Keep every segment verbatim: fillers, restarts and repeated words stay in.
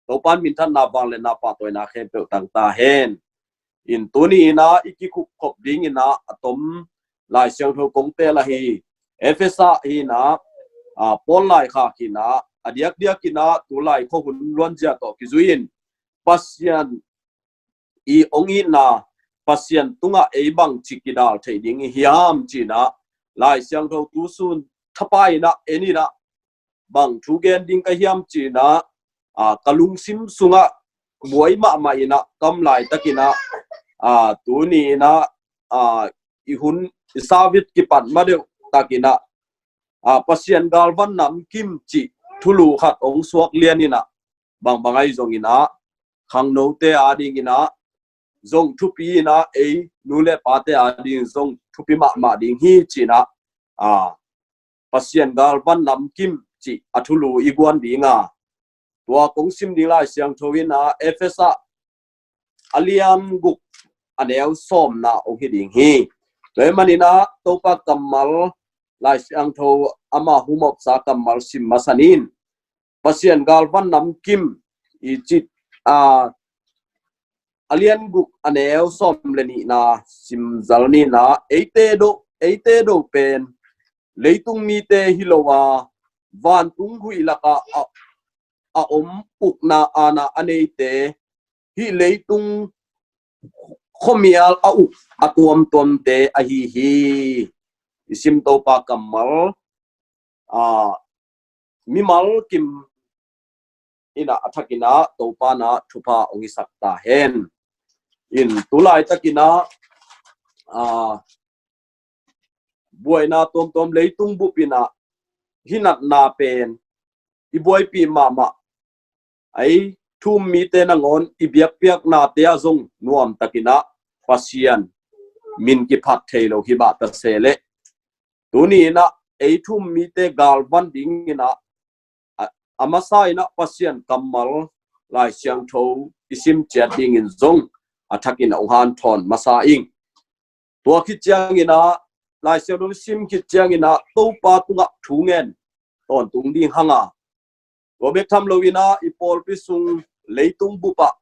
Topan minthanna, vangliatna, pahtawina khempeuh tang ta hen. In tuni in ah i kikupkhop ding in ah a tom Lai Siangtho kong teel ahi Efesa hi in ah, a, Paul laikhak hi in ah, a diakdiak in ah tulai khuahun luanzia tawh kizui in Pasian i ong itna, Pasian tungah ei bangci kidal thei ding i hiam ci in ah Lai Siangtho tusun thapai in ah en in ah bang thu gen ding ka hiam ci in ah, a, ka lungsim sungah buai mahmah in ah kam laitak in ah, a, tuni in ah, a, i hun i sawt kipan ma deuh tak in ah, a, Pasian galvan namkim cih thulu khat ong suak lian in ah, bangbang ahi zong in ah, khangnote a ding in ah zong thupi in ah, ei nu le pate a ding zong thupi mahmah ding hi ci in ah, a, Pasian galvan namkim cih a thulu i guan ding a, tua kong sim ding Lai Siangtho in ah Efesa a lian guk a neu sawmna ong hi ding hi. Tua ahih manin ah Topa kammal Lai Siangtho ama humopsa kammal sim masa ning. Pasian galvan namkim i cih, a, a lian guk a neu sawm le nihna sim zal ning in ah, eite do, eite do pen leitung mite hi lo a, vantung huih lakah a, a om ukna aana a neite, hih leitung khuamial a uk a tuamtuamte ahi hi. I sim Topa kammal, a, mimal kim in ah a thak in ah Topa in ah thupha ong hisak ta hen. In tulai tak in ah, a, buaina tuamtuam leitung bup in ah hi natna pen i buaipih mahmah, ei thu um mite nangawn i biakpiaknate ah zong nuam tak in ah Pasian min kiphat thei lo hi mah ta se leh, tuni in ah ei thu um mite galvan ding in ah, a, a masa in ah Pasian kammal Lai Siangtho i sim ciat ding in zong a thak in ah ong hanthawn masa ing. Tua khit ciang in ah, Lai Siangtho i sim khit ciang in ah Topa tungah thu ngen tawntung ding hang a, tua bek tham lo in ah i pawlpi sung leitung bup ah,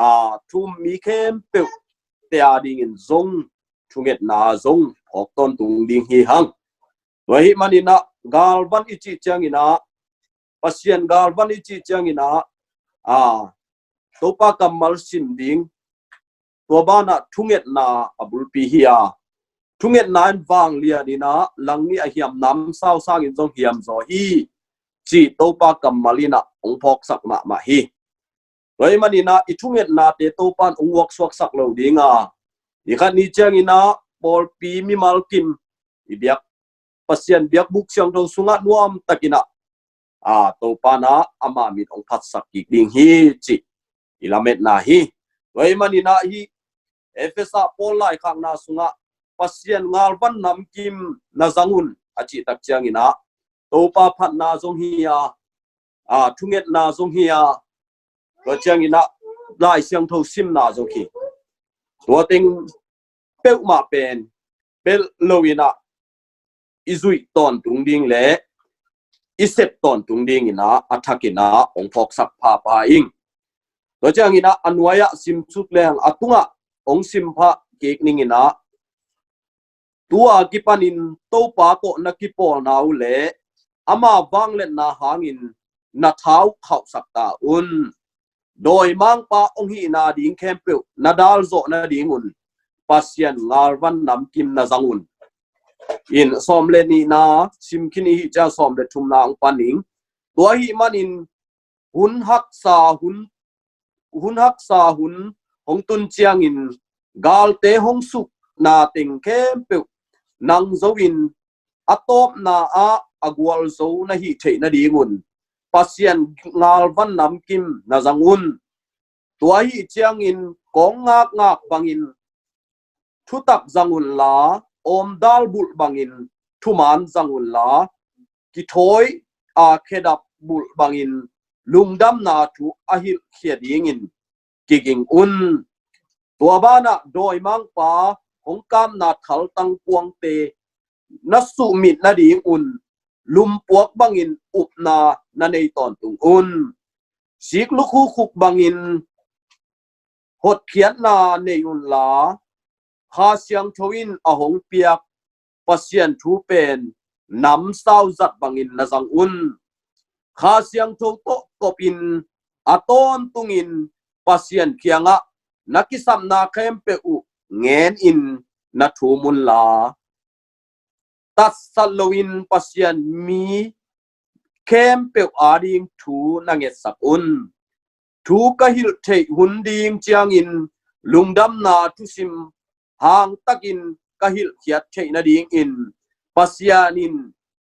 a, thu um mi khempeuhte a ding in zong thungetna zong phawk tawntung ding hi hang. Tua ahih manin ah galvan i cih ciang in ah, Pasian galvan i cih ciang in ah, a, Topa kammal sim ding, tua ban ah thungetna a bulpi hi a, thungetna in vanglian in ah langnih a hiam namsau sangin zong hiam zaw hi, cih Topa kammal in ah ong phawksak mahmah hi. Tua ahih manin ah i thungetnate Topa in ong vuaksuaksak lo ding a, i khat ni ciang in ah pawlpi mimal kim i biak, Pasian biakbuk siangtho sungah nuam tak in ah, a, Topa in ah ama min ong phatsak kik ding hi, cih i lametna hi. Tua ahih manin ah hih Efesa Paul laikhakna sungah Pasian galvan namkim na zang un a cih tak ciang in ah, Topa phatna zong hi a, a, thungetna zong hi a, tua ciang in ah Lai Siangtho simna zong hi. Tua teng peuhmah pen pelh lo in ah i zuih tawntung ding le i sep tawntung ding in ah a thak in ah ong phawksak phapha ing. Tua ciang in ah a nuai ah sim suk leng a tungah ong sim phah kik ning in ah, tua kipanin Topa tawh na kipawlna uh le ama vangliatna hangin na tha uh khauhsak ta un. Dawimangpa ong hihna ding khempeuh na dal zawh nading un Pasian galvan namkim na zang un. In sawm le nihna sim khin i hih ciang sawm le thumna ong pan ing. Tua ahih manin hun haksa hun, hun haksa hun hong tun ciangin galte hong sukna teng khempeuh nang zo in a tawpna ah a gualzo na hih theih nading un Pasian galvan namkim na zang un. Tua ahih ciangin kong ngakngak bangin thutak zang unla, awmdal bulh bangin thuman zang unla, kithawi a khedap bulh bangin lungdamna thu a hilhkhia dingin kiging un. Tua ban ah dawimangpa hong kapna thaltang puangte na suhmit nading un lumpuak bangin upna na nei tawntung un. Sik lukhukhuk bangin hotkhiatna nei unla, Kha Siangtho in a hong piak Pasian thu pen namsau zat bangin na zang un. Kha Siangtho tawh kopin a tawntungin Pasian kiangah na kisapna khempeuh uh ngenin na thum unla, tatsat loin Pasian mi khempeuh ading thu na ngetsak un. Thu ka hilh theih hun ding ciangin lungdamna thusim hangtakin ka hilhkhiat theih nadingin Pasian in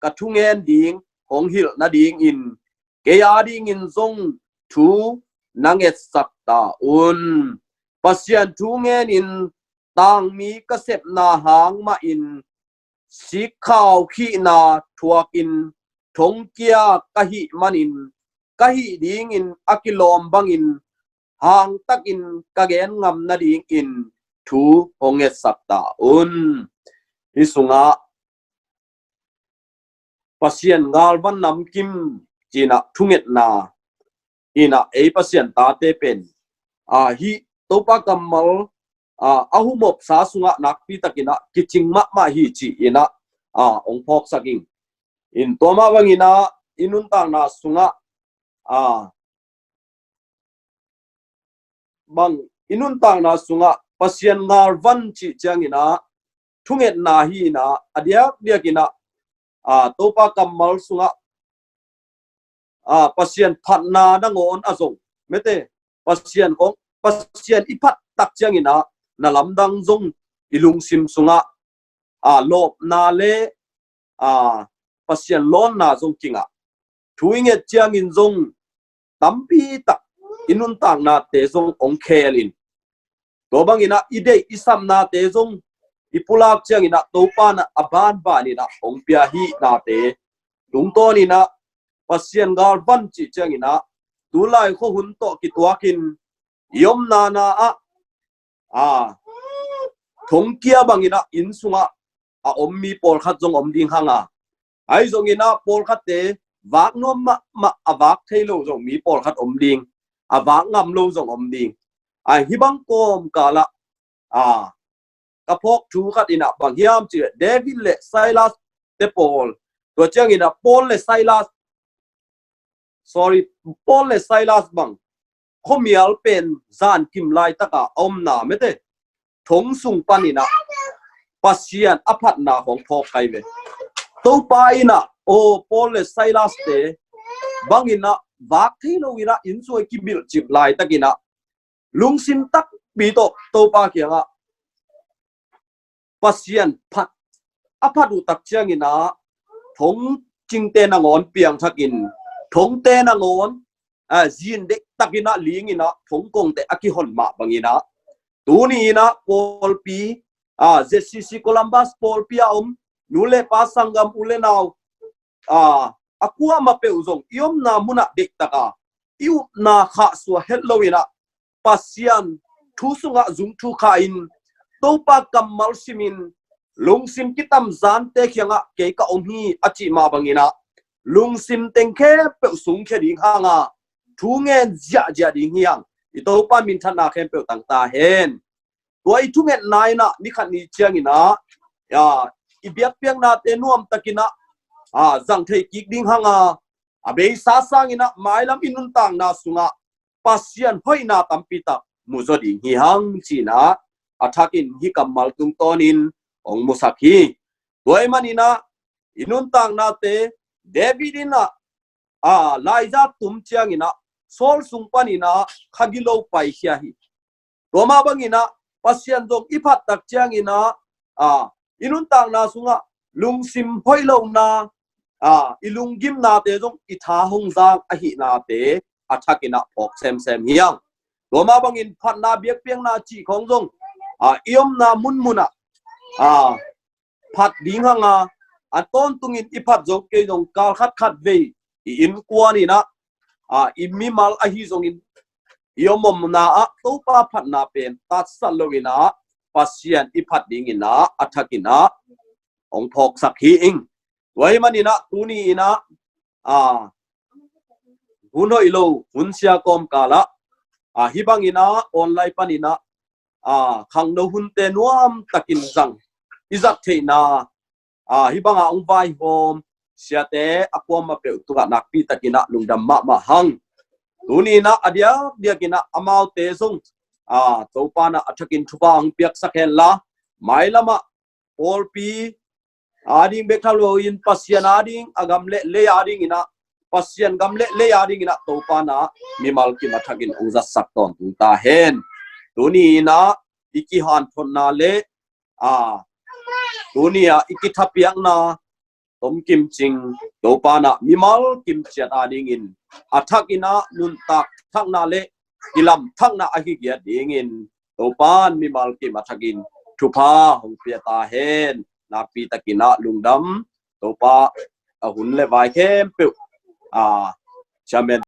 ka thungen ding hong hilh nadingin kei adingin zong thu na ngetsak ta un. Pasian thu ngenin tangmi ka sepna hang mahin sikkhau khihna thuakin thongkia ka hih manin ka hih dingin a kilawm bangin hangtakin ka gen ngam nadingin thu hong ngetsak ta un. Hih sungah Pasian galvan namkim cinah thungetna inah ei Pasian tate pen a hih Topa kammal a humopsa sungah nakpi takinah kicing mahmah hi ci inah a ong phawksak ing. In tua mah banginah i nuntakna sungah a bang i nuntakna sungah Pasian ngalvan cih cianginah thungetna hi inah a diakdiakinah a Topa kammal sungah a Pasian phatna nangawn a zong mete Pasian kong Pasian i phat tak cianginah na lamdang zong i lungsim sungah a lawpna le a Pasian lawnna zong kingah thu i nget ciangin zong tampi tak i nuntaknate zong ong khelin tua banginah i deih i sapnate zong i pulak cianginah Topa na a banbaninah ong pia hihnate tungtawninah Pasian galvan cih cianginah tulai khuahun tawh kituakin i omna na ah a thongkia banginah inn sungah a om mi pawlkhat zong om ding hanga ahi zonginah pawlkhatte vak nuam mahmah a vak thei lo zong mi pawlkhat om ding a vak ngam lo zong om ding. Ahi bang kawmkalah a ka phawk thu khat inah bang hiam cih leh David le Silas te pawl tua cianginah Paul le Silas sorry Paul le Silas bang khuamial pen zankim laitaka a omna mete thong sung paninah Pasian a phatna hong phawk kai ve. Topa inah o Paul le Silas te banginah vak thei lo inah inn sung a kibilh cip laitakinah lungsim takpi tawh Topa kiangah Pasian phat a phat uh tak cianginah thong cingte nangawn piangthakin thongte nangawn a zin deih takinah linginah thongkongte a kihon mah banginah tuni inah pawlpi a Z C C Columbus pawlpi a om nu le pa sanggam u le nau a a kuamah peuh zong i omna munah deihtaka i upna khahsuah het loinah Pasian thu sungah zung thu kha in Topa kammal simin lungsim kitamzante kiangah kei ka om hi a cih mah banginah lungsim teng khempeuh sungkhia ding hanga thu ngen ziahziah ding hiang i Topa minthanna khempeuh tangta hen. Tua i thungetna inah nikhat ni cianginah a i biakpiaknate nuamtakinah a zang thei kik ding hanga a beisa sanginah mailam i nuntakna sungah Pasian hoihna tampitak muzaw ding hi hang cinah a thakin hih kammal tungtawnin hong musak hi. Tua i maninah i nuntaknate David inah a laizat tum cianginah Saul sung paninah khagilo paikhia hi. Tua mah banginah Pasian zong i phat tak cianginah a i nuntakna sungah lungsim hoih lohna a i lunggimnate zong i tha hong zang ahihnate a thakinah phawk semsem hiang. Tua mah bangin phatna biakpiakna cih khawng zong a i omna munmunah a phat ding hanga a tawntungin i phat zong kei zong kal khatkhat vei i innkuan inah a i mimal ahi zongin i omomna ah Topa phatna pen tatsat loinah Pasian i phat dinginah a thakinah hong phawksak hi ing. Tua hi maninah tuni inah a hun hoih lo hun sia kawmkal ah, a, hih bangin ah online panin ah, a, khangno hunte nuam takin zang i zat theihna, a, hih bangah hong vaihawm siate a kuamah peuh tungah nakpi takin ah lungdam mahmah hang. Tuni in ah a diakdiakin ah amaute zong, a, Topa in ah a thakin thupha hong piaksak henla, mailamah pawlpi ading bek tham loin Pasian ading a gam le lei adingin ah, Pasian gam le lei adingin ah Topa in ah mimal kim a thakin hong zatsak tawntung ta hen. Tuni in ah i kihanthawnna le, a, tuni ah i kithapiakna tomkim cing Topa in ah mimal kim ciat adingin a thakin ah nuntak thakna le kilam thakna a kigiat dingin Topa in mimal kim a thakin thupha hong pia ta hen. Nakpi takin ah lungdam. Topa a hun le vai khempeuh, a, chairman